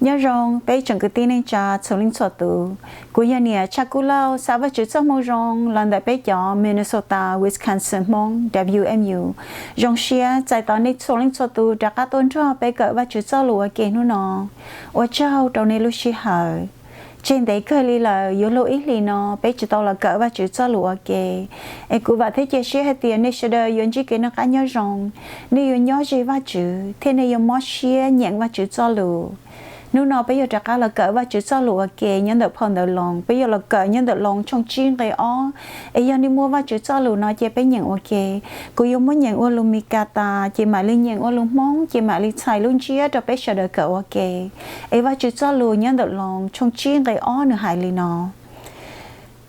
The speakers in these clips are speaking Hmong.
Nyob zoo peb tsoom kwv tij neej tsa txhua leej txhua tus. Kuv yog niam Tshaj Kub Lauj, xa Vajtswv txoj moo zoo los ntawm peb cov Minnesota Wisconsin Hmoob W M U. Zoo siab txais tos nej txhua leej txhua tus rov qab tuaj nrog peb kawm Vajtswv txoj lus ua ke hnub no. Ua tsaug rau nej lub sij hawm. Tseg ntev kawg li lawm, yuav luag ib hlis no peb tsis tau los kawm Vajtswv txoj lus ua ke. Es kuv vam thiab cia siab hais tias nej sawv daws yuav ntsib kev noj qab nyob zoo, nej yuav nyob ze Vajtswv thiab nej yuav mob siab nyeem Vajtswv txoj lus. Hnub no peb yuav rov qab los kawm Vajtswv txoj lus ua ke nyob ntawm phau ntawv Loos. Peb yuav los kawm nyob ntawm Loos tshooj tsib nqe ob. Es yog nej muaj Vajtswv txoj lus no ces peb nyeem ua ke. Kuv yuav muab nyeem ua lus Mis Kas tas, ces mam li nyeem ua lus Hmoob, ces mam li txhais lub ntsiab rau peb sawv daws kawm ua ke. Es Vajtswv txoj lus nyob ntawm Loos tshooj tsib nqe ob nws hais li no: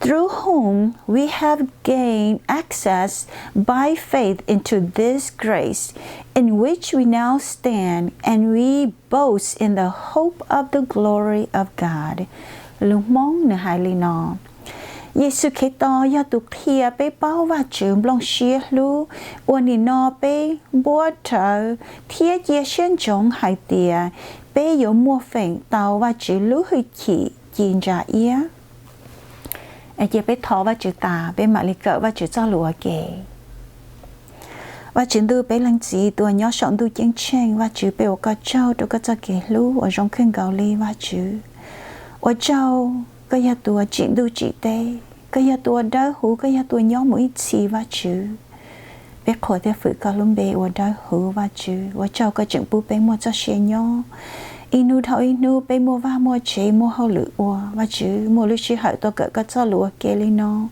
Through whom we have gained access by faith into this grace, in which we now stand, and we boast in the hope of the glory of God. Lus Hmoob nws hais li no: Yexus Khetos yog tus qhia peb paub Vajtswv nplooj siab hlub uas nim no peb npuab rawv thiab cia siab ntsoov hais tias peb yuav muaj feem tau Vajtswv lub hwj chim ci ntsa iab. Cia peb thov Vajtswv tas, peb mam li kawm Vajtswv txoj lus ua ke. Vajtswv ntuj, peb leej txiv tus uas nyob saum ntuj ceeb tsheej, Vajtswv, peb ua koj tsaug rau koj txoj kev hlub uas zoo kawg nkaus li, Vajtswv. Ua tsaug, koj yog tus uas tsim ntuj tsim teb, koj yog tus uas dawb huv, koj yog tus uas nyob mus ib txhis, Vajtswv. Peb qhuas thiab fwm koj lub npe uas dawb huv, Vajtswv. Ua tsaug koj tseem pub peb muaj txoj sia nyob ib hnub dhau ib hnub, peb muaj vaj muaj tsev, muaj hauj lwm ua, Vajtswv, muaj lub sij hawm tuaj kawm koj txoj lus ua ke li no.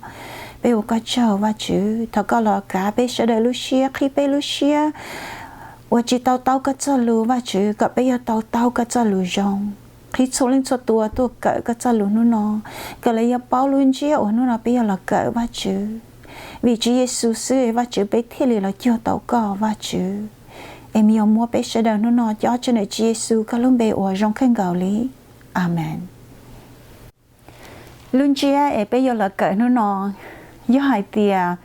Peb ua koj tsaug, Vajtswv. Thov koj los kav peb sawv daws lub siab, qhib peb lub siab uas tsis tau taub koj txoj lus, Vajtswv, kom peb yuav tau taub koj txoj lus zoo. Qhib txhua leej txhua tus tuaj kawm koj txoj lus hnub no, kom lawv yuav paub lub ntsiab uas hnub no peb yuav los kawm, Vajtswv. Vim Tswv Yexus xwb, Vajtswv, peb thiaj li los cuag tau koj, Vajtswv. Es me yuav muab peb sawv daws hnub no cob tseg ntawm Tswv Yexus koj lub npe uas zoo kawg nkaus li. Amees. Lub ntsiab es peb yuav los kawm hnub no yog hais tias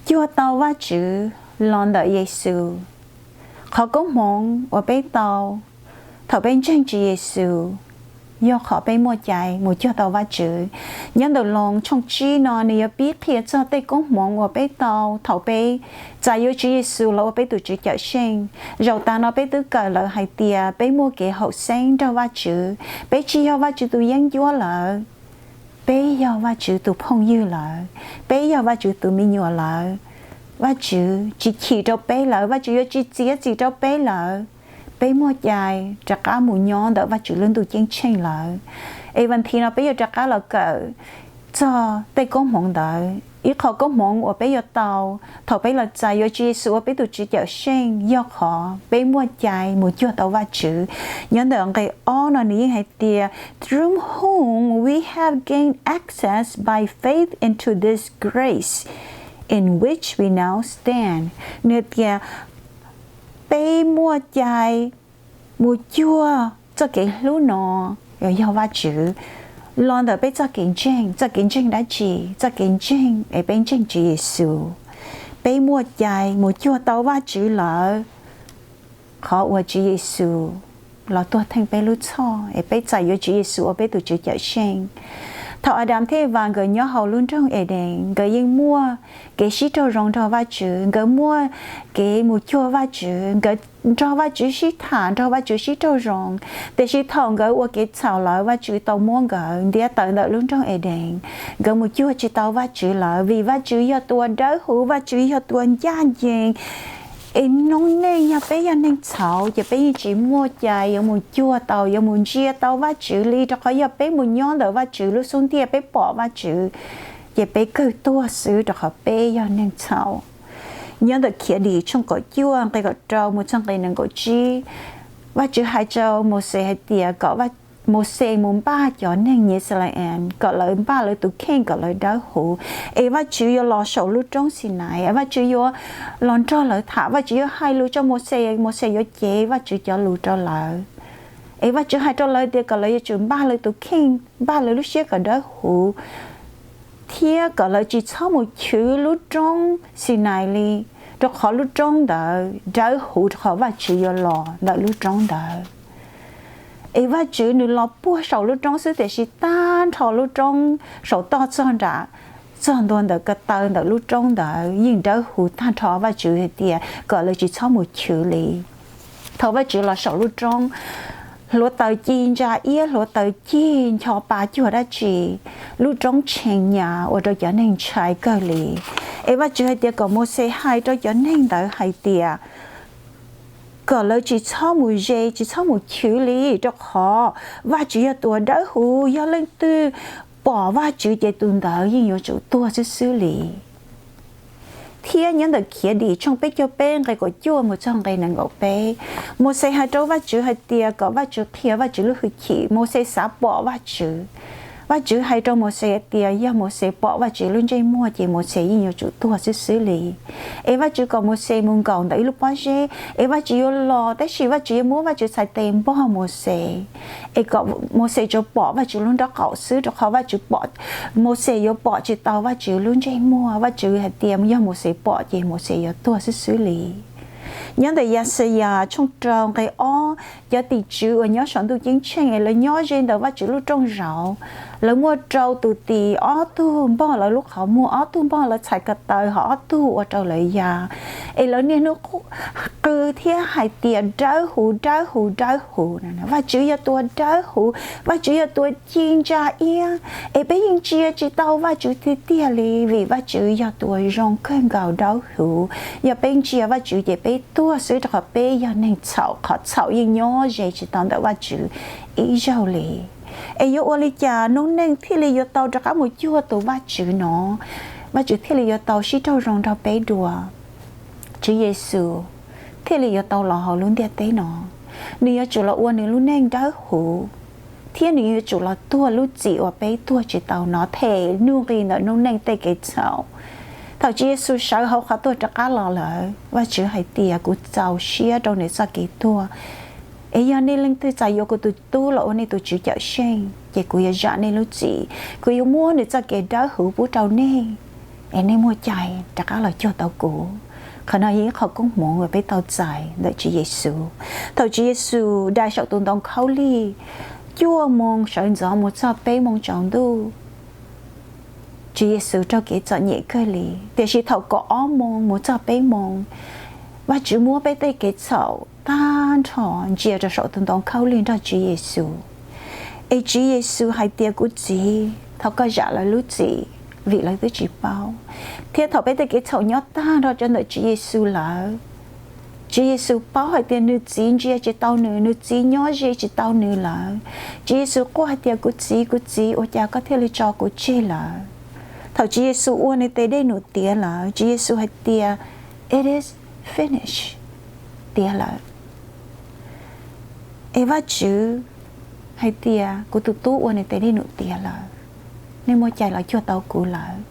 cuag tau Vajtswv los ntawm Yexus. Qhov koob hmoov uas peb tau thaum peb ntseeg Tswv Yexus yog qhov peb muaj cai mus cuag tau Vajtswv. Nyob ntawm Loos tshooj tsib no nws yuav pib qhia txog tej koob hmoov uas peb tau thaum peb txais yuav Tswv Yexus los ua peb tus Tswv Cawmseej. Zaum tas no peb twb kawm lawm hais tias peb muaj kev haum xeeb nrog Vajtswv, peb tsis yog Vajtswv tus yeeb ncuab lawm, peb yog Vajtswv tus phooj ywg lawm, peb yog Vajtswv tus me nyuam lawm. Vajtswv tsis chim rau peb lawm, Vajtswv yuav tsis txiav txim rau peb lawm. Peb muaj cai rov qab mus nyob ntawm Vajtswv lub ntuj ceeb tsheej lawm. Es vas thiv no peb yuav rov qab los kawm txog tej koob hmoov ntawd. Ib qho koob hmoov uas peb yuav tau thaum peb los txais yuav Tswv Yexus ua peb tus Tswv Cawmseej yog qhov peb muaj cai mus cuag tau Vajtswv. Nyob ntawm nqe ob no nws yeej hais tias, Through whom we have gained access by faith into this grace in which we now stand. Nws tias peb muaj cai mus cuag txoj kev hlub no, yog Vajtswv, los ntawm peb txoj kev ntseeg. Txoj kev ntseeg dab tsi? Txoj kev ntseeg es peb ntseeg Tswv Yexus. Peb muaj cai mus cuag tau Vajtswv lawm, qhov uas Tswv Yexus los tuag theej peb lub txhoj es peb txais yuav Tswv Yexus ua peb tus Tswv Cawmseej. Thaum Adas thiab Evas nkawd nyob hauv lub nroog Edees, nkawd yeej muaj kev sib raug zoo nrog Vajtswv, nkawd muaj kev mus cuag Vajtswv, nkawd nrog Vajtswv sib tham, nrog Vajtswv sib raug zoo. Tiam sis thaum nkawd ua kev txhaum lawm, Vajtswv tau muab nkawd ntiab tawm ntawm lub nroog Edees. Nkawd mus cuag tsis tau Vajtswv lawm, vim Vajtswv yog tus uas dawb huv, Vajtswv yog tus uas ncaj ncees. Es noob neej yog peb yog neeg txhaum ces peb yeej tsis muaj cai yuav mus cuag tau, yuav mus ntsia tau Vajtswv li, rau qhov yog peb mus nyob ntawm Vajtswv lub xub ntiag, peb pom Vajtswv, ces peb kawg tuag xwb, rau qhov peb yog neeg txhaum. Nyob ntawm Khiavdim tshooj kaum cuaj nqe kaum rau mus txog nqe nees nkaum tsib, Vajtswv hais rau Mauxes hais tias kom Mauxes mus npaj cov neeg Yixalayees kom lawv npaj lawv tus kheej kom lawv dawb huv, es Vajtswv yuav los saum lub roob Xinais, Vajtswv yuav los nrog lawv tham, Vajtswv yuav hais lus rau Mauxes, Mauxes yuav cev Vajtswv cov lus rau lawv. Es Vajtswv hais rau lawv tias kom lawv yuav tsum npaj lawv tus kheej, npaj lawv lub siab kom dawb huv, thiab kom lawv tsis txhob mus chwv lub roob Xinais li, rau qhov lub roob ntawd dawb huv, rau qhov Vajtswv yuav los ntawm lub roob ntawd. Es Vajtswv nws los puag saum lub roob xwb, tiam sis tag nrho lub roob saum toj txog nram, txog ntua ntawm ko taw ntawm lub roob ntawd yeej dawb huv tag nrho. Vajtswv hais tias kom lawv tsis txhob mus chwv li. Thaum Vajtswv los saum lub roob, hluav taws ci ntsa iab, hluav taws cig ncho pa cuag dab tsi, lub roob tshee nyas ua rau cov neeg ntshai kawg li. Es Vajtswv hais tias kom Mauxes hais rau cov neeg ntawd hais tias kom lawv tsis txhob mus ze, tsis txhob mus chwv li, rau qhov Vajtswv yog tus uas dawb huv, yog leej twg pom Vajtswv ces tus ntawd yeej yuav tsum tuag xwb xwb li. Thiab nyob ntawm Khiav Dim tshooj peb caug peb nqe kaum cuaj mus txog nqe nees nkaum peb, Mauxes hais rau Vajtswv hais tias kom Vajtswv qhia Vajtswv lub hwj chim. Mauxes xav pom Vajtswv. Vajtswv hais rau Mauxes hais tias yog Mauxes pom Vajtswv lub ntsej muag ces Mauxes yeej yuav tsum tuag xwb xwb li. Es Vajtswv kom Mauxes mus nkaum ntawm ib lub pob zeb, es Vajtswv yuav los, tab sis Vajtswv yuav muab Vajtswv txhais tes npog Mauxes, es kom Mauxes tsuas pom Vajtswv lub nraub qaum xwb, rau qhov Vajtswv pom, Mauxes yuav pom tsis tau Vajtswv lub ntsej muag. Vajtswv hais tias yog Mauxes pom ces Mauxes yuav tuag xwb xwb li. Nyob ntawm Yaxayas tshooj rau nqe ob, cov tim tswv uas nyob saum ntuj ceeb tsheej es lawv nyob ze ntawm Vajtswv lub rooj zaum, lawv muaj rau tus tim, ob tug npog lawv lub qhov muag, ob tug npog lawv txhais ko taw, ho ob tug ua rau lawv ya. Es lawv niaj hnub qw thiab hais tias dawb huv, dawb huv, dawb huv. Vajtswv yog tus uas dawb huv, Vajtswv yog tus uas ci ntsa iab, es peb yeej ntsia tsis tau Vajtswv tiag tiag li, vim Vajtswv yog tus uas zoo kawg nkaus dawb huv. Yog peb ntsia Vajtswv ces peb tuag xwb, rau qhov peb yog neeg txhaum, qhov txhaum yeej nyob ze tsis tau ntawm Vajtswv ib zaug li. Es yuav ua li cas noob neej thiaj li yuav tau rov qab mus cuag tus Vajtswv no? Vajtswv thiaj li yuav tau sib raug zoo nrog peb dua. Tswv Yexus thiaj li yuav tau los hauv lub ntiaj teb no. Nws yuav tsum los ua nws lub neej dawb huv, thiab nws yuav tsum los tuag lub txim uas peb tuag tsis tau no, them nuj nqis ntawm noob neej tej kev txhaum. Thaum Tswv Yexus sawv hauv qhov tuag rov qab los lawm, Vajtswv hais tias kuv txaus siab rau nws txoj kev tuag. Es yog nej leej twg txais yuav kuv tus Tub los ua nej tus Tswv Cawmseej, ces kuv yuav zam nej lub txim, kuv yuav muab nws txoj kev dawb huv pub rau nej, es nej muaj cai rov qab los cuag tau kuv. Qhov no yog ib qho koob hmoov uas peb tau txais ntawm Tswv Yexus. Thaum Tswv Yexus dai saum tus ntoo khaub lig cuaj moo sawv ntxov mus txog peb moo tsaus ntuj, Tswv Yexus raug kev txom nyem kawg li. Tiam sis thaum kaum ob moo mus txog peb moo, Vajtswv muab peb tej kev txhaum tag nrho ntsia rau saum tus ntoo khaub lig nrog Tswv Yexus. Es Tswv Yexus hais tias kuv Txiv, thov koj zam lawv lub txim, vim lawv twb tsis paub. Thiab thaum peb tej kev txhaum nyob tag nrho rau ntawm Tswv Yexus lawm, Tswv Yexus paub hais tias nws Txiv ntsia tsis tau nws, nws Txiv nyob ze tsis tau nws lawm. Tswv Yexus quaj hais tias kuv Txiv, kuv Txiv, ua cas koj thiaj li tso kuv tseg lawm? Thaum Tswv Yexus ua nws tes dej num tiav lawm, Tswv Yexus hais tias it is finished, tiav lawm. Es Vajtswv hais tias kuv tus Tub ua nws tes dej num tiav lawm, nej muaj cai los cuag tau kuv lawm.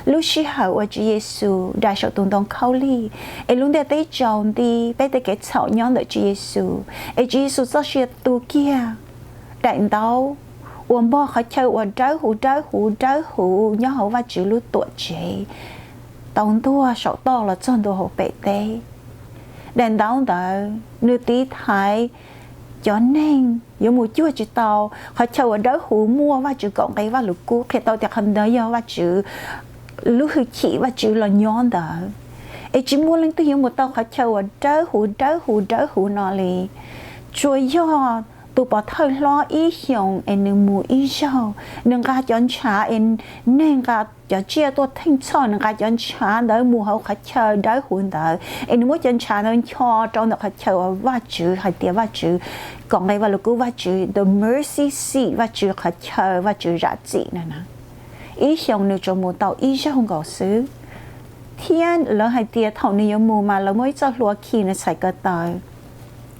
Lub sij hawm uas Tswv Yexus dai saum tus ntoo khaub lig, es lub ntiaj teb tsaus nti, peb tej kev txhaum nyob ntawm Tswv Yexus, es Tswv Yexus txoj sia tu kiag, daim ntaub uas npog qhov chaw uas dawb huv dawb huv dawb huv nyob hauv Vajtswv lub tuam tsev tau ntuag saum toj los txog ntua hauv pem teb. Daim ntaub ntawd nws tiv thaiv cov neeg yuav mus cuag tsis tau qhov chaw uas dawb huv muaj Vajtswv kaum nqe Vajluskub qhia tau tias qhov ntawd yog Vajtswv lub hwj chim, Vajtswv los nyob ntawd. Es tsis muaj leej twg yuav mus tau qhov chaw uas dawb huv dawb huv dawb huv no li. Tsuas yog tus pov thawj hlob ib xyoos es nws mus ib zaug, nws nqa cov ntshav es neeg nqa cov tsiaj tuaj theej txhoj, nws nqa cov ntshav ntawd mus hauv qhov chaw dawb huv ntawd, es nws muab cov ntshav ntawd ncho rau ntawm qhov chaw uas Vajtswv hais tias Vajtswv, kaum nqe Vajluskub, Vajtswv the mercy seat, Vajtswv qhov chaw Vajtswv zam txim na. Ib xyoos nws tsuas mus tau ib zaug nkaus xwb. Thiab lawv hais tias thaum nws yuav mus mas lawv muaj ib txoj hlua khi nws txhais ko taw.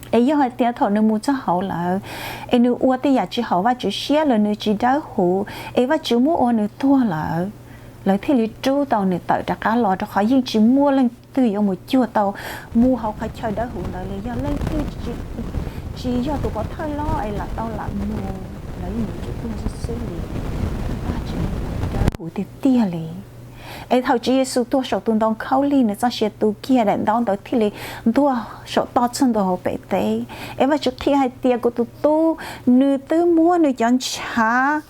Es yog hais tias thaum nws mus txog hauv lawm, es nws ua tej yam tsis haum Vajtswv siab los nws tsis dawb huv, es Vajtswv muab ua nws tuag lawm, lawv thiaj li rub tau nws tawm rov qab los, rau qhov yeej tsis muaj leej twg yuav mus cuag tau mus hauv qhov chaw dawb huv ntawd li. Yog leej twg tsis yog tus pov thawj hlob es lam tau lam mus, lawv yeej yuav tsum tuag xwb xwb li. Vajtswv dawb huv tiag tiag li. Es thaum Tswv Yexus tuag saum tus ntoo khaub lig, nws txoj sia tu kiag, daim ntaub ntawd thiaj li ntuag saum toj txog ntua hauv pem teb. Es Vajtswv qhia hais tias kuv tus tub, nws twb muab nws cov ntshav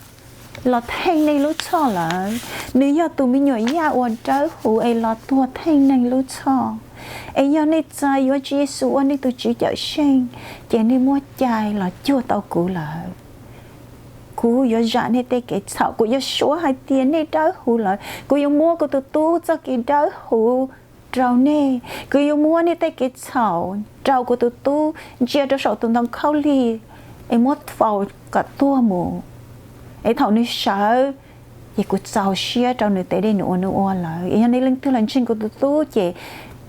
los theej nej lub txhoj lawm. Nws yog tus me nyuam yaj uas dawb huv es los tuag theej neeg lub txhoj. Es yog nej txais yuav Tswv Yexus ua nej tus Tswv Cawmseej, ces nej muaj cai los cuag tau kuv lawm. Kuv yuav zam nej tej kev txhaum, kuv yuav suav hais tias nej dawb huv lawm, kuv yuav muab kuv tus tub txoj kev dawb huv rau nej, kuv yuav muab nej tej kev txhaum rau kuv tus tub ntsia rau saum tus ntoo khaub lig, es muab faus kom tuag mus. Es thaum nws sawv, ces kuv txaus siab rau nws tes dej num uas nws ua lawm. Es yog nej leej twg los ntseeg kuv tus tub, ces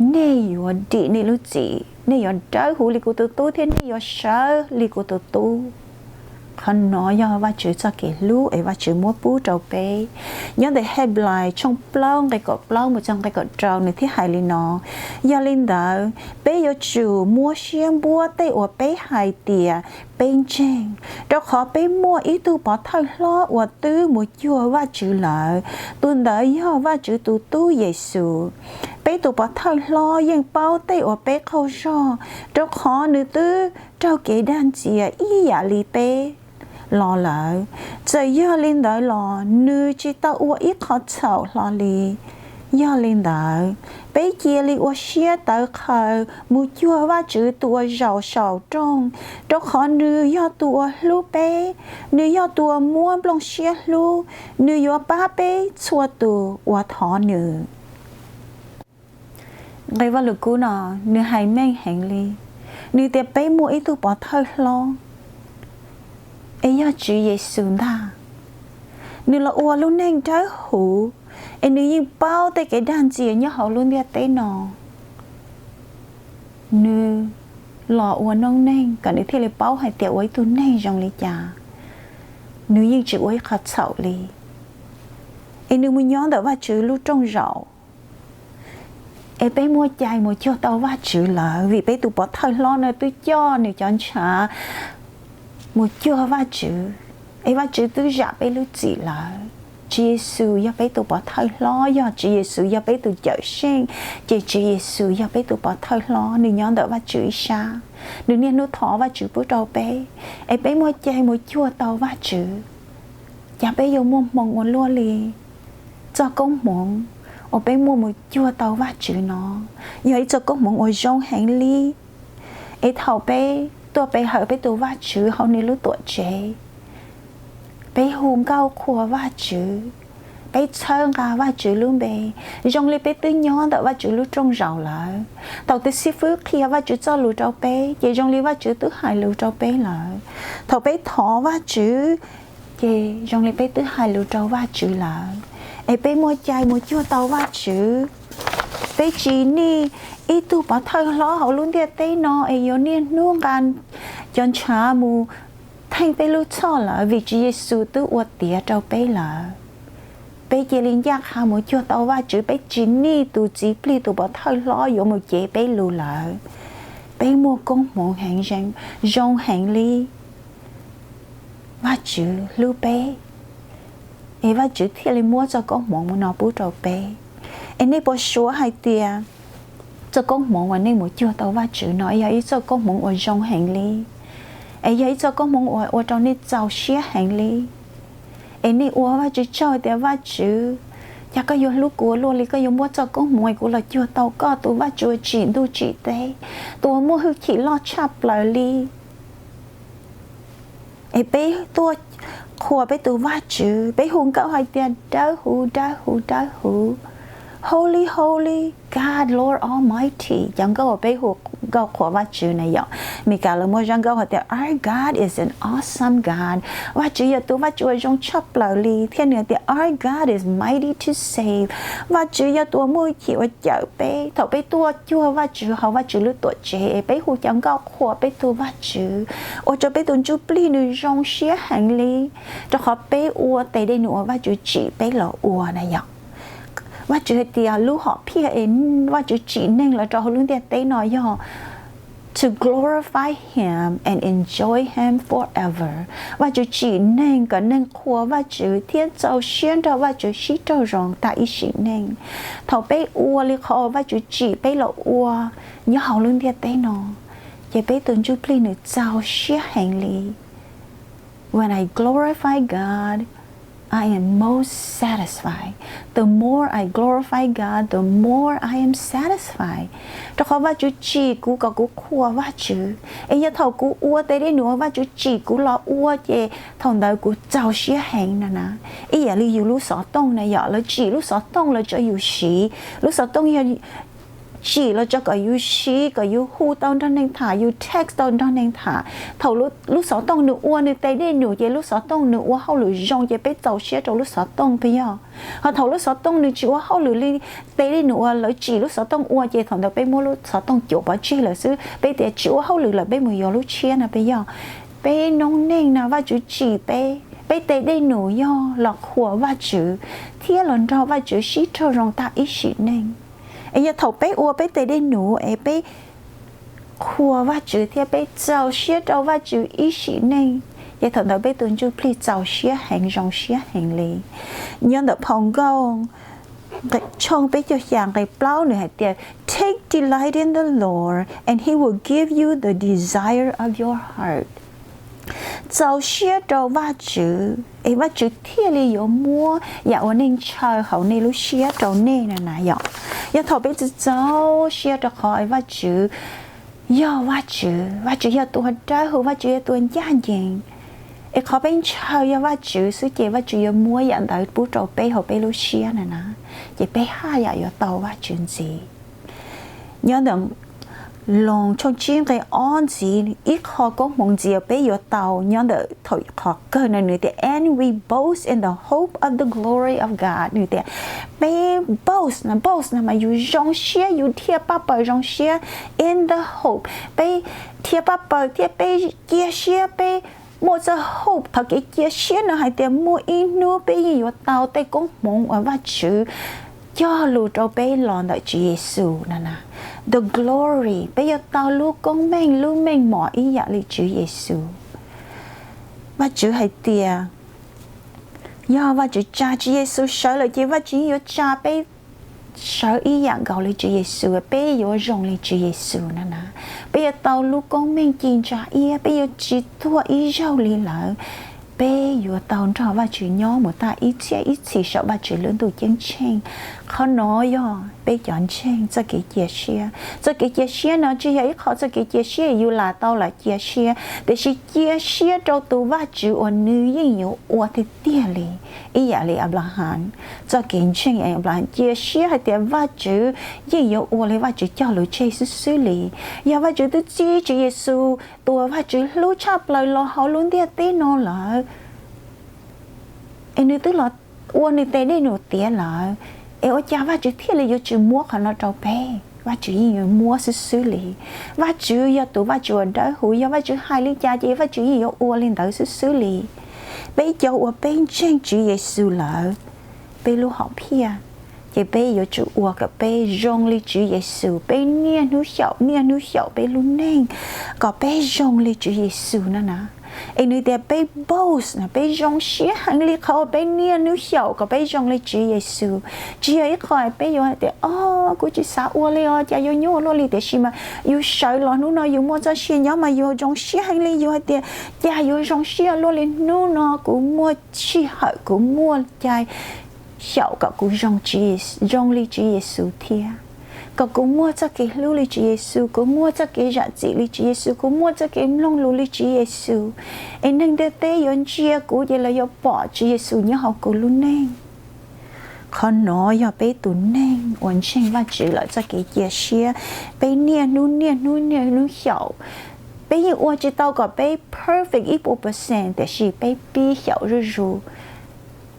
nej yuav dim nej lub txim, nej yuav dawb huv li kuv tus tub thiab nej yuav sawv li kuv tus tub. Qhov no yog Vajtswv txoj kev hlub es Vajtswv muab pub rau peb. Nyob ntawm Henplais tshooj plaub nqe kaum plaub mus txog nqe kaum rau, nws thiaj hais li no: Yog li ntawd, peb yuav tsum muab siab npuab tej uas peb hais tias peb ntseeg, rau qhov peb muaj ib tug pov thawj hlob uas twb mus cuag Vajtswv lawm, tus ntawd yog Vajtswv tus Tub Yexus. Peb tus pov thawj hlob yeej paub tej uas peb qaug zog, rau qhov nws twb raug kev dag ntxias ib yam li peb los lawm. Txawm yog li ntawd los nws tsis tau ua ib qho txhaum hlo li. Yog li ntawd, peb cia li ua siab tawv qhawv mus cuag Vajtswv tus uas zaum saum rooj, rau qhov nws yog tus uas hlub peb, nws yog tus uas muaj nplooj siab hlub, nws yuav pab peb txhua tus uas thov nws. Nqe Vajluskub no, nws hais meej heev li. Nws tias peb muaj ib tug pov thawj hlob, es yog Tswv Yexus ntag. Nws los ua lub neej dawb huv, es nws yeej paub tej kev dag ntxias nyob hauv lub ntiaj teb no. Nws los ua noob neeg kom nws thiaj li paub hais tias ua ib tug neeg zoo li cas, nws yeej tsis ua ib qho txhaum li. Es nws mus nyob ntawm Vajtswv lub rooj zaum. Es peb muaj cai mus cuag tau Vajtswv lawm, vim peb tus pov thawj hlob no twb coj nws cov ntshav mus cuag Vajtswv, es Vajtswv twb zam peb lub txim lawm. Tswv Yexus yog peb tus pov thawj hlob, yog Tswv Yexus yog peb tus Cawmseej, ces Tswv Yexus yog peb tus pov thawj hlob, nws nyob ntawm Vajtswv ib sab, nws niaj hnub thov Vajtswv pub rau peb, es peb muaj cai mus cuag tau Vajtswv. Cas peb yuav muaj hmoo ua luaj li? Txoj koob hmoov uas peb muaj mus cuag tau Vajtswv no yog ib txoj koob hmoov uas zoo heev li. Es thaum peb tuaj pe hawm peb tus Vajtswv hauv nws lub tuam tsev, peb hu nkauj qhuas Vajtswv, peb txhawb nqa Vajtswv lub npe, zoo li peb twb nyob ntawm Vajtswv lub rooj zaum lawm. Thaum tus xib fwb qhia Vajtswv txoj lus rau peb, ces zoo li Vajtswv twb hais lus rau peb lawm. Thaum peb thov Vajtswv, ces zoo li peb twb hais lus rau Vajtswv lawm. Es peb muaj cai mus cuag tau Vajtswv. Peb tsis nij ib tug pov thawj hlob hauv lub ntiaj teb no es yuav niaj hnub nqa cov ntshav mus theej peb lub txhoj lawm, vim Tswv Yexus twb ua tiav rau peb lawm. Peb cia li ncaj qha mus cuag tau Vajtswv, peb tsis nij tus txiv plig tus pov thawj hlob yuav mus cev peb lus lawm. Peb muaj koob hmoov heev, zoo heev li. Vajtswv hlub peb, es Vajtswv thiaj li muab txoj koob hmoov no pub rau peb. Es nej puas suav hais tias txoj koob hmoov uas nej mus cuag tau Vajtswv no yog ib txoj koob hmoov uas zoo heev li, es yog ib txoj koob hmoov uas ua rau nej txaus siab heev li? Es nej ua Vajtswv tsaug tias, Vajtswv, cas koj yuav hlub kuv ua luaj li, koj yuav muab txoj koob hmoov es kuv los cuag tau koj, tus Vajtswv uas tsim ntuj tsim teb, tus uas muaj hwj chim loj tshaj plaws li. Es peb tuaj qhuas peb tus Vajtswv, peb hu nkauj hais tias, Dawb huv, dawb huv, dawb huv, Holy, holy, God, Lord Almighty. Cov nkauj uas peb hu nkauj qhuas Vajtswv na yom, Meskas lawv muaj zaj nkauj hais tias, Our God is an awesome God. Vajtswv yog tus Vajtswv uas zoo tshaj plaws li, thiab nws hais tias, Our God is mighty to save. Vajtswv yog tus uas muaj hwj chim uas cawm peb. Thaum peb tuaj cuag Vajtswv hauv Vajtswv lub tuam tsev, es peb hu cov nkauj qhuas peb tus Vajtswv, ua rau peb tus ntsuj plig nws zoo siab heev li, rau qhov peb ua tes dej num uas Vajtswv tsim peb los ua na yom. Vajtswv hais tias lub hom phiaj es Vajtswv tsim neeg los rau hauv lub ntiaj teb no yog to glorify Him and enjoy Him forever. Vajtswv tsim neeg kom neeg qhuas Vajtswv thiab txaus siab nrog Vajtswv sib raug zoo tas ib sim neej. Thaum peb ua li qhov Vajtswv tsim peb los ua nyob hauv lub ntiaj teb no, ces peb tus ntsuj plig nws txaus siab heev li. When I glorify God, I am most satisfied. The more I glorify God, the more I am satisfied. Rau qhov Vajtswv tsim kuv kom kuv qhuas Vajtswv, es yog thaum kuv ua tej dej num uas Vajtswv tsim kuv los ua ces thaum ntawd kuv txaus siab heev no na. Ib yam li yus lub xov tooj na yom, lawv tsim lub xov tooj los tso yus siv. Lub xov tooj yog tsim los tso kom yus siv, kom yus hu tau nrog neeg tham, yus text tau nrog neeg tham. Thaum lub xov tooj nws ua nws tej dej num ces lub xov tooj nws ua hauj lwm zoo ces peb txaus siab rau lub xov tooj peb yog. Ho thaum lub xov tooj nws tsis ua hauj lwm li tej dej num uas lawv tsim lub xov tooj ua ces thaum ntawd peb muab lub xov tooj cuam pov tseg lawm xwb, peb tias tsis ua hauj lwm lawm peb mus yuav lub tshiab no peb yog. Peb noob neej no Vajtswv tsim peb, peb tej dej num yog los qhuas Vajtswv thiab los nrog Vajtswv sib raug zoo tas ib sim neej. Es yog thaum peb ua peb tej dej num es peb qhuas Vajtswv thiab peb txaus siab rau Vajtswv ib sim neej, ces thaum ntawd peb tus ntsuj plig txaus siab heev zoo siab heev li. Nyob ntawm phau Nkauj tshooj peb caug xya nqe plaub nws hais tias, Take delight in the Lord, and He will give you the desire of your heart. Txaus siab rau Vajtswv es Vajtswv thiaj li yuav muab yam uas nej ntshaw hauv nej lub siab rau nej na na yom. Yog thaum peb txaus siab rau qhov Vajtswv yog Vajtswv, Vajtswv yog tus uas dawb huv, Vajtswv yog tus uas ncaj ncees, es qhov peb ntshaw yog Vajtswv xwb ces Vajtswv yuav muab yam ntawd pub rau peb hauv peb lub siab na na, ces peb haj yam yuav tau Vajtswv ntxiv. Nyob ntawm Loos tshooj tsib nqe ob ntxiv, ib qho koob hmoov ntxiv peb yuav tau nyob ntawm thaum qhov kawg no nws tias, And we boast in the hope of the glory of God. Nws tias peb boast, boast no mas yus zoo siab, yus dhia paj paws zoo siab, in the hope, peb dhia paj paws thiab peb cia siab, peb muaj txoj hope, qhov kev cia siab no hais tias muaj ib hnub peb yeej yuav tau tej koob hmoov uas Vajtswv cog lus rau peb los ntawm Tswv Yexus na na. The glory, peb yuav tau lub koob meej lub meej mom ib yam li Tswv Yexus. Vajtswv hais tias yog Vajtswv tsa Tswv Yexus sawv lawm ces Vajtswv yeej yuav tsa peb sawv ib yam nkaus li Tswv Yexus, peb yuav zoo li Tswv Yexus na na. Peb yuav tau lub koob meej ci ntsa iab, peb yuav tsis tuag ib zaug li lawm. Peb yuav tau nrog Vajtswv nyob mus tag ib txhiab ib txhis saum Vajtswv lub ntuj ceeb tsheej. Qhov no yog peb cov ntseeg txoj kev cia siab. Txoj kev cia siab no tsis yog ib qho txoj kev cia siab yus lam tau lam cia siab, tiam sis cia siab rau tus Vajtswv uas nws yeej yuav ua tiag tiag li. Ib yam li Anplahas, txoj kev ntseeg Anplahas cia siab hais tias Vajtswv yeej yuav ua li Vajtswv cog lus tseg xwb xwb li. Yog Vajtswv twb txib Tswv Yexus tus uas Vajtswv hlub tshaj plaws los hauv lub ntiaj teb no lawm, es nws twb los ua nws tes dej num tiav lawm, es ua cas Vajtswv thiaj li yuav tsis muab qhov no rau peb? Vajtswv yeej yuav muab xwb xwb li. Vajtswv yog tus Vajtswv uas dawb huv, yog Vajtswv hais li cas ces Vajtswv yeej yuav ua li ntawd xwb xwb li. Peb cov uas peb ntseeg Tswv Yexus lawm, peb lub hom phiaj ces peb yuav tsum ua kom peb zoo li Tswv Yexus, peb niaj hnub xyaum niaj hnub xyaum peb lub neej kom peb zoo li Tswv Yexus na na. Es nws tias peb boast na, peb zoo siab heev li qhov uas peb niaj hnub xyaum kom peb zoo li Tswv Yexus. Tsis yog ib qho peb yuav hais tias, o, kuv tsis xav ua li os, cas yuav nyuaj ua luaj li, tiam sis mas yus sawv los hnub no yus muaj txoj sia nyob mas yus zoo siab heev li, yus hais tias, cas yuav zoo siab luaj li, hnub no kuv muaj sij hawm, kuv muaj cai xyaum kom kuv zoo li Tswv Yexus thiab, kom kuv muaj txoj kev hlub li Tswv Yexus, kuv muaj txoj kev zam txim li Tswv Yexus, kuv muaj txoj kev mloog lus li Tswv Yexus, es neeg ntiaj teb yuav ntsia kuv ces lawv yuav pom Tswv Yexus nyob hauv kuv lub neej. Qhov no yog peb tus neeg uas ntseeg Vajtswv lawm txoj kev cia siab. Peb niaj hnub niaj hnub niaj hnub xyaum. Peb yeej ua tsis tau kom peb perfect ib puas percent, tiam sis peb pib xyaum zuj zus.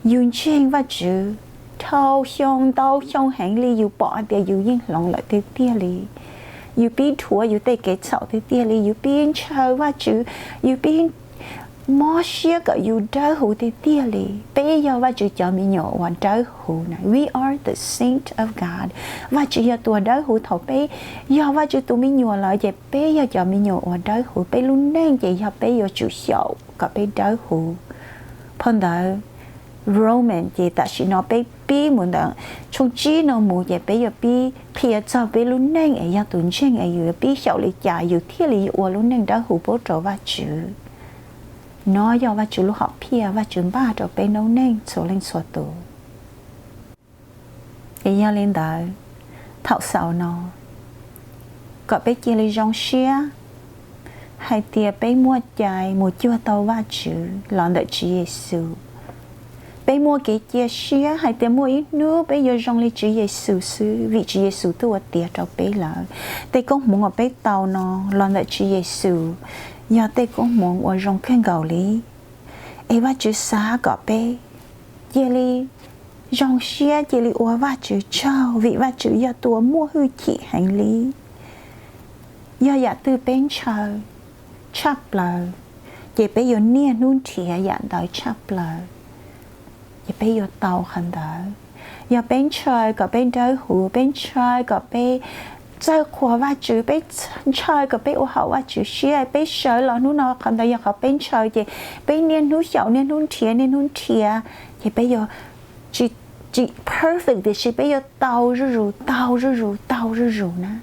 Yus ntseeg Vajtswv dhau xyoo ntau xyoo heev li, yus pom hais tias yus yeej hloov lawm tiag tiag li. Yus pib dhuav yus tej kev txhaum tiag tiag li, yus pib ntshaw Vajtswv, yus pib mob siab kom yus dawb huv tiag tiag li. Peb yog Vajtswv cov me nyuam uas dawb huv na. We are the saint of God. Vajtswv yog tus uas dawb huv. Thaum peb yog Vajtswv tus me nyuam lawm ces peb yog cov me nyuam uas dawb huv. Peb lub neej ces yog peb yuav tsum xyaum kom peb dawb huv. Phau ntawv Roman ces tam sim no peb pib mus ntawm tshooj tsib no mus ces peb yuav pib qhia txog peb lub neej es yog tus ntseeg es yus yuav pib xyaum li cas yus thiaj li yuav ua lub neej dawb huv pub rau Vajtswv. No yog Vajtswv lub hom phiaj Vajtswv npaj rau peb noob neej txhua leej txhua tus. Es yog li ntawd, thaum xaus no, kom peb cia li zoo siab hais tias peb muaj cai mus cuag tau Vajtswv los ntawm Tswv Yexus. Peb muaj kev cia siab hais tias muaj ib hnub peb yuav zoo li Tswv Yexus xwb, vim Tswv Yexus twb ua tiav rau peb lawm. Tej koob hmoov uas peb tau no los ntawm Tswv Yexus yog tej koob hmoov uas zoo kawg nkaus li. Es Vajtswv xav kom peb cia li zoo siab, cia li ua Vajtswv tsaug, vim Vajtswv yog tus uas muaj hwj chim heev li. Yog yam twg peb ntshaw tshaj plaws, ces peb yuav niaj hnub nrhiav yam ntawd tshaj plaws, ces peb yuav tau qhov ntawd. Yog peb ntshaw kom peb dawb huv, peb ntshaw kom peb txawj qhuas Vajtswv, peb ntshaw kom peb ua haum Vajtswv siab, peb sawv los hnub no qhov ntawd yog qhov peb ntshaw, ces peb niaj hnub xyaum, niaj hnub nrhiav, niaj hnub nrhiav, ces peb yuav tsis, tsis perfect tiam sis peb yuav tau zuj zus, tau zuj zus, tau zuj zus na.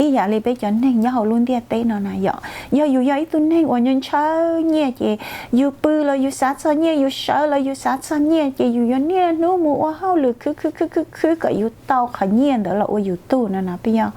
Ib yam li peb cov neeg nyob hauv lub ntiaj teb no na yom, yog yus yog ib tug neeg uas ntshaw nyiaj ces yus pw los yus xav txog nyiaj, yus sawv los yus xav txog nyiaj, ces yus yuav niaj hnub mus ua hauj lwm khwv khwv khwv khwv khwv kom yus tau qhov nyiaj ntawd los ua yus tug no na. Peb yog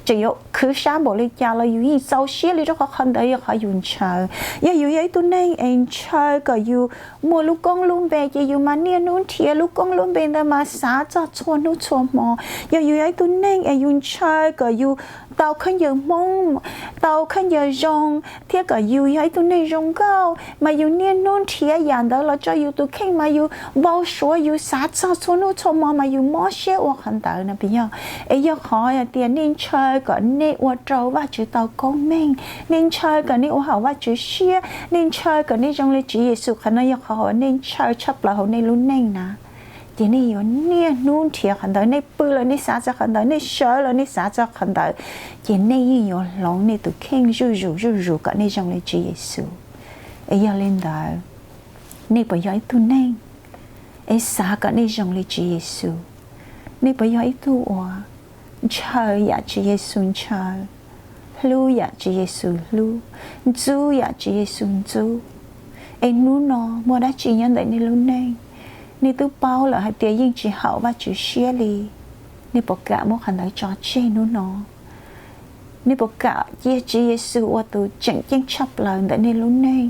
tseem yuav khwv sab npaum li cas los yus yeej txaus siab li, rau qhov qhov ntawd yog qhov yus ntshaw. Yog yus yog ib tug neeg es ntshaw kom yus muaj lub koob lub npe, ces yus mas niaj hnub nrhiav lub koob lub npe ntawd mas xav txog txhua hnub txhua hmo. Yog yus yog ib tug neeg es yus ntshaw kom yus tau khaub ncaws Hmoob, tau khaub ncaws zoo, thiab kom yus yog ib tug neeg zoo nkauj, mas yus niaj hnub nrhiav yam ntawd los tso yus tus kheej mas yus npau suav yus xav txog txhua hnub txhua hmo mas yus mob siab ua qhov ntawd no. Peb yog, es yog qhov hais tias nej ntshaw kom nej ua rau Vajtswv tau koob meej, nej ntshaw kom nej ua haum Vajtswv siab, nej ntshaw kom nej zoo li Tswv Yexus, qhov no yog qhov uas nej ntshaw tshaj plaws hauv nej lub neej na, ces nej yuav niaj hnub nrhiav qhov ntawd. Nej pw los nej xav txog qhov ntawd, nej sawv los nej xav txog qhov ntawd, ces nej yeej yuav hloov nej tus kheej zuj zus zuj zus kom nej zoo li Tswv Yexus. Es yog li ntawd, nej puas yog ib tug neeg es xav kom nej zoo li Tswv Yexus? Nej puas yog ib tug uas ntshaw yam Tswv Yexus ntshaw, hlub yam Tswv Yexus hlub, ntxub yam Tswv Yexus ntxub? Es hnub no muaj dab tsi nyob ntawm nej lub neej, nej twb paub lawm hais tias yeej tsis haum Vajtswv siab li, nej puas kam muab qhov ntawd tso tseg hnub no? Nej puas kam cia Tswv Yexus ua tus tseem ceeb tshaj plaws ntawm nej lub neej?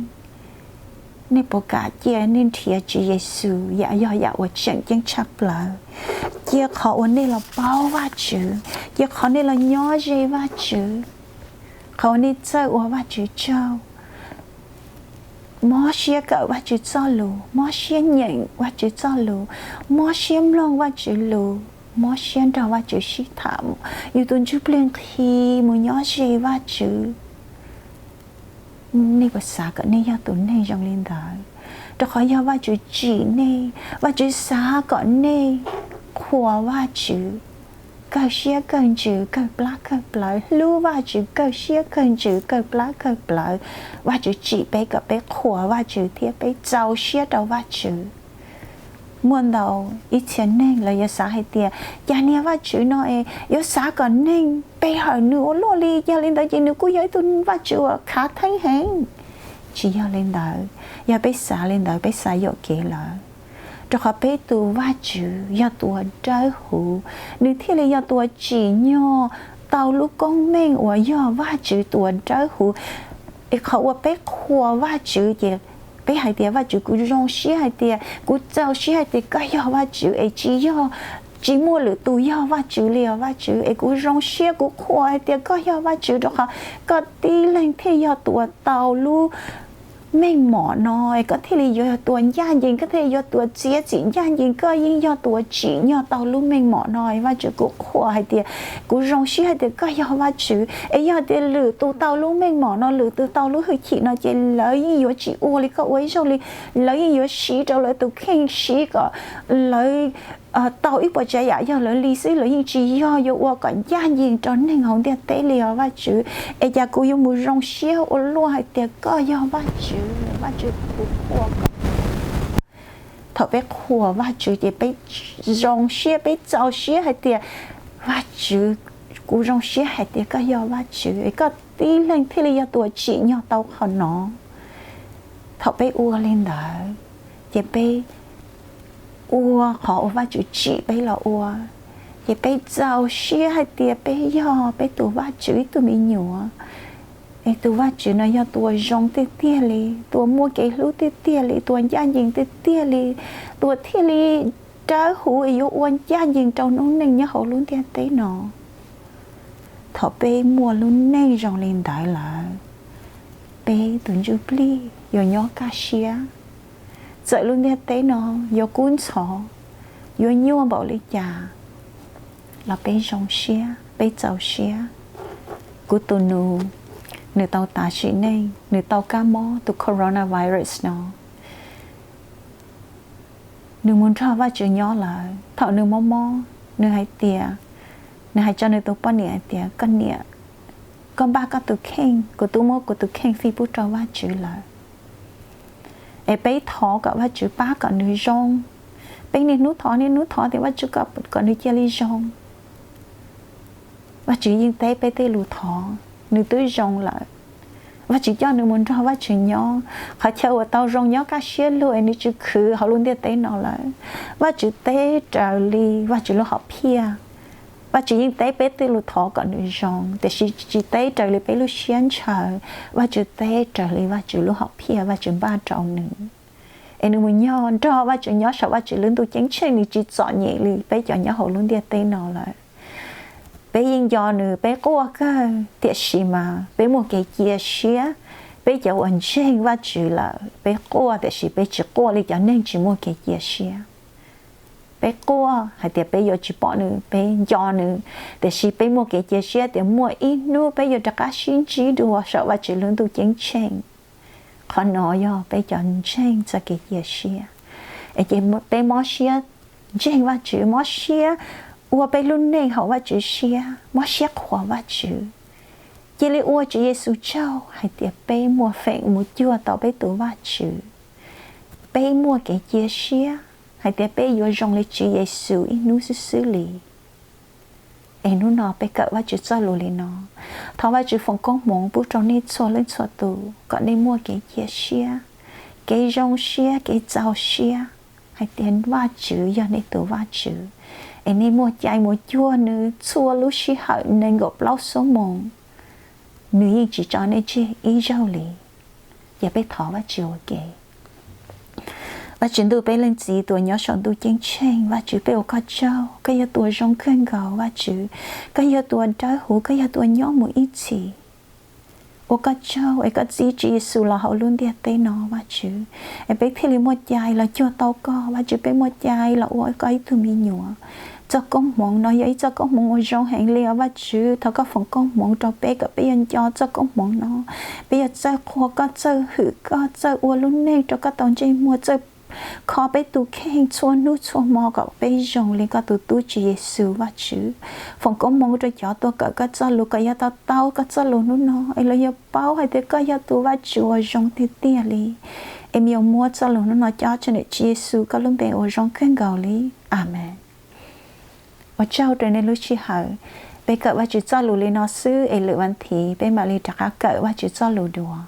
Nej puas kam cia nej nrhiav Tswv Yexus yam yog yam uas tseem ceeb tshaj plaws? Cia qhov uas nej los paub Vajtswv, cia qhov nej los nyob ze Vajtswv, qhov uas nej txawj ua Vajtswv tsaug, mob siab kawm Vajtswv txoj lus, mob siab nyeem Vajtswv txoj lus, mob siab mloog Vajtswv lus, mob siab nrog Vajtswv sib tham, yus tus ntsuj plig nqhis mus nyob ze Vajtswv. Nej puas xav kom nej yog tus neeg zoo li ntawd? Rau qhov yog Vajtswv tsim nej, Vajtswv xav kom nej qhuas Vajtswv kawg siab kawg ntsws kawg plab kawg plawv, hlub Vajtswv kawg siab kawg ntsws kawg plab kawg plawv. Vajtswv tsim peb kom peb qhuas Vajtswv thiab peb txaus siab rau Vajtswv. Muaj ntau ib txhia neeg lawv yuav xav hais tias, cas niag Vajtswv no es yuav xav kom neeg pe hawm nws ua luaj li, yog li ntawd ces nws kuj yog ib tug Vajtswv uas khav theeb heev. Tsis yog li ntawd, yog peb xav li ntawd peb xav yuam kev lawm. Rau qhov peb tus Vajtswv yog tus uas dawb huv, nws thiaj li yog tus uas tsim nyog tau lub koob meej uas yog Vajtswv tus uas dawb huv. Es qhov uas peb qhuas Vajtswv ces peb hais tias, Vajtswv, kuv zoo siab hais tias, kuv txaus siab hais tias koj yog Vajtswv es tsis yog, tsis muaj lwm tus yog Vajtswv li os Vajtswv, es kuv zoo siab kuv qhuas hais tias koj yog Vajtswv rau qhov koj tib leeg thiaj yog tus uas tau lub meej mom no es koj thiaj li yuav tua ncaj ncees, koj thiaj li yuav tua txiav txim ncaj ncees, koj yeej yog tus uas tsim nyog tau lub meej mom no. Vajtswv, kuv qhuas hais tias, kuv zoo siab hais tias koj yog Vajtswv, es yog tias lwm tus tau lub meej mom no, lwm tus tau lub hwj chim no ces lawv yeej yuav tsis ua li koj ua ib zaug li. Lawv yeej yuav siv rau lawv tus kheej, siv kom lawv tau ib puas tsav yam yog lawv li xwb, lawv yeej tsis yog yuav ua kom ncaj ncees rau neeg hauv ntiaj teb li os Vajtswv. Es cas kuv yuav mus zoo siab ua luaj hais tias koj yog Vajtswv? Vajtswv, kuv qhuas koj. Thaum peb qhuas Vajtswv ces peb zoo siab, peb txaus siab hais tias, Vajtswv, kuv zoo siab hais tias koj yog Vajtswv, es koj tib leeg thiaj li yog tus uas tsim nyog tau qhov no. Thaum peb ua li ntawd ces peb ua qhov uas Vajtswv tsim peb los ua, ces peb txaus siab hais tias peb yog peb tus Vajtswv ib tug me nyuam. Es tus Vajtswv no yog tus uas zoo tiag tiag li, tus uas muaj kev hlub tiag tiag li, tus uas ncaj ncees tiag tiag li, tus uas thiaj li dawb huv es yuav ua ncaj ncees rau noob neej nyob hauv lub ntiaj teb no. Thaum peb muaj lub neej zoo li ntawd lawm, peb tus ntsuj plig yuav nyob kaj siab. Txawm lub ntiaj teb no yuav kub ntxhov, yuav nyuaj npaum li cas los peb zoo siab, peb txaus siab. Kuv tus nus, nws tau tas sim neej, nws tau kab mob tus coronavirus no. Nws mus nrog Vajtswv nyob lawm. Thaum nws mob mob, nws hais tias, nws hais rau nws tus poj niam hais tias, Koj niam, koj npaj koj tus kheej, kuv twb muab kuv tus kheej fij pub rau Vajtswv lawm. Es peb thov kom Vajtswv pab kom nws zoo. Peb niaj hnub thov, niaj hnub thov tias Vajtswv kom, kom nws cia li zoo. Vajtswv yeej teb peb tej lus thov, nws twb zoo lawm. Vajtswv coj nws mus nrog Vajtswv nyob, qhov chaw uas tau zoo nyob kaj siab lug es nws tsis khwv hauv lub ntiaj teb no lawm. Vajtswv teb raws li Vajtswv lub hom phiaj. Vajtswv yeej teb peb tej lus thov kom nws zoo, tiam sis tsis teb raws li peb lub siab ntshaw. Vajtswv teb raws li Vajtswv lub hom phiaj Vajtswv npaj rau nws. Es nws mus nrog Vajtswv nyob saum Vajtswv lub ntuj ceeb tsheej, nws tsis txom nyem li peb cov nyob hauv lub ntiaj teb no lawm. Peb yeej nco nws, peb quaj kawg, tiam sis mas peb muaj kev cia siab. Peb cov uas ntseeg Vajtswv lawm, peb quaj, tiam sis peb tsis quaj li cov neeg tsis muaj kev cia siab. Peb quaj hais tias peb yuav tsis pom nws, peb nco nws, tiam sis peb muaj kev cia siab tias muaj ib hnub peb yuav rov qab sib ntsib dua saum Vajtswv lub ntuj ceeb tsheej. Qhov no yog peb cov ntseeg txoj kev cia siab. Es ces peb mob siab ntseeg Vajtswv, mob siab ua peb lub neej haum Vajtswv siab, mob siab qhuas Vajtswv. Cia li ua Tswv Yexus tsaug hais tias peb muaj feem mus cuag tau peb tus Vajtswv. Peb muaj kev cia siab hais tias peb yuav zoo li Tswv Yexus ib hnub xwb xwb li. Es hnub no peb kawm Vajtswv txoj lus li no. Thov Vajtswv foom koob hmoov pub rau nej txhua leej txhua tus kom nej muaj kev cia siab, kev zoo siab, kev txaus siab hais tias Vajtswv yog nej tus Vajtswv, es nej muaj cai mus cuag nws txhua lub sij hawm nees nkaum plaub xuab moos, nws yeej tsis tso nej tseg ib zaug li. Ces peb thov Vajtswv ua ke. Vajtswv ntuj, peb Leej Txiv tus uas nyob saum ntuj ceeb tsheej, Vajtswv, peb ua koj tsaug, koj yog tus uas zoo kawg nkaus Vajtswv, koj yog tus uas dawb huv, koj yog tus uas nyob mus ib txhis. Ua koj tsaug es koj txib Tswv Yexus los hauv lub ntiaj teb no Vajtswv, es peb thiaj li muaj cai los cuag tau koj Vajtswv, peb muaj cai los ua koj ib tug me nyuam. Txoj koob hmoov no yog ib txoj koob hmoov uas zoo heev li os Vajtswv, thov koj foom koob hmoov rau peb kom peb yuav nco txoj koob hmoov no, peb yuav txawj qhuas koj, txawj hwm koj, txawj ua lub neej rau koj tau ntsej muag, txawj kho peb tus kheej txhua hnub txhua hmo kom peb zoo li koj tus tub Tswv Yexus Vajtswv. Foom koob hmoov rau cov tuaj kawm koj txoj lus kom yuav to taub koj txoj lus hnub no es lawv yuav paub hais tias koj yog tus Vajtswv uas zoo tiag tiag li. Es me nyuam muab txoj lus hnub no cob tseg ntawm Tswv Yexus koj lub npe uas zoo kawg nkaus li. Amees. Ua tsaug rau nej lub sij hawm. Peb kawm Vajtswv txoj lus li no xwb es lwm vas thiv peb mam li rov qab kawm Vajtswv txoj lus dua.